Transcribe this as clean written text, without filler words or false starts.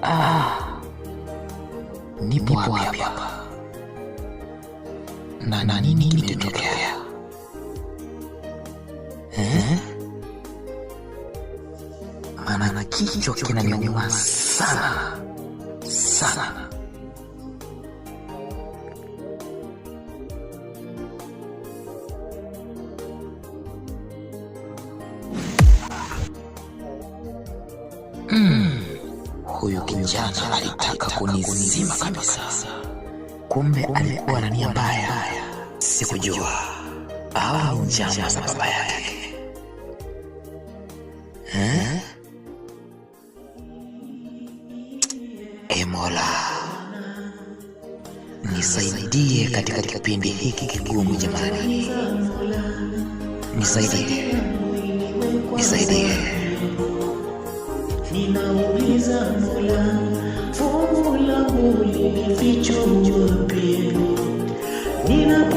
Ah, nipo wapi hapa? Na nini kimetokea? Eh? Maana kichwa kinaniuma sana sana. Huyu kijana alitaka kunizima kabisa, kumbe alikuwa na nia mbaya, sikujua au ni njama za baba yake eh? E Mola, nisaidie katika kipindi hiki kigumu jamani, nisaidie, nisaidie. Ninauliza Mola, fungu langu lilifichwa wapi? Ninapo